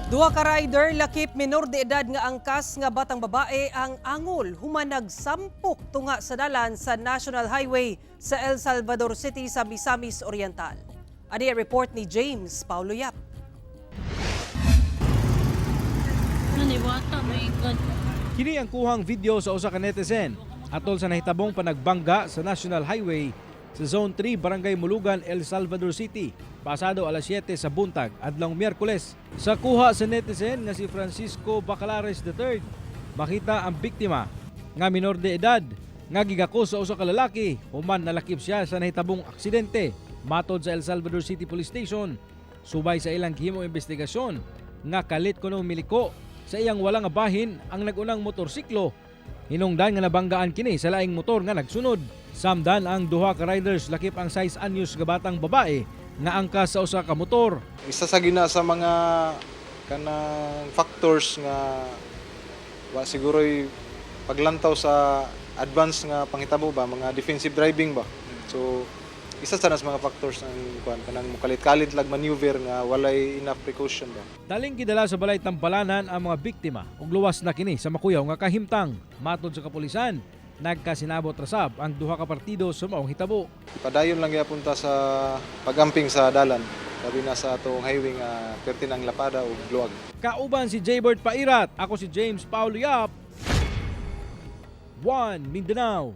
Duha ka rider lakip minor de edad nga angkas nga batang babae ang angol human nagsampok tunga sa dalan sa National Highway sa El Salvador City sa Misamis Oriental. Ani ang report ni James Paulo Yap. Naniwata, my God. Kini ang kuhang video sa usa ka netizen atol sa nahitabong panagbangga sa National Highway sa Zone 3, Barangay Molugan, El Salvador City, pasado alas 7 sa buntag, adlong Miyerkules. Sa kuha sa netizen nga si Francisco Bacalares III, makita ang biktima nga minor de edad nga gigako sa usa ka lalaki human nalakip siya sa nahitabong aksidente. Matod sa El Salvador City Police Station, subay sa ilang gihimong investigasyon nga kalit kuno miliko sa iyang wala nga bahin ang nagunang motorsiklo. Hinungdan nga nabanggaan kini sa laing motor nga nagsunod. Samdan ang duha ka riders lakip ang 6 anyos nga batang babae nga angkas sa usa ka motor. Isa sa gina sa mga kanang factors nga wa siguro'y paglantaw sa advance nga panghitabo ba, mga defensive driving ba. So isa sa nas mga factors ang kuan, kanang mukalit-kalit lag maneuver nga walay enough precaution ba. Daling gidala sa balay tampalanan ang mga biktima ug luwas na kini sa makuyaw nga kahimtang. Matod sa kapulisan, nagkasinabot rasab ang duha ka partido sa maong hitabo. Padayon lang gyapon ta sa pagamping sa dalan, labi na sa atong highway nga perti ng lapada ug luag. Kauban si Jaybird Pairat, ako si James Paulo Yap. One Mindanao.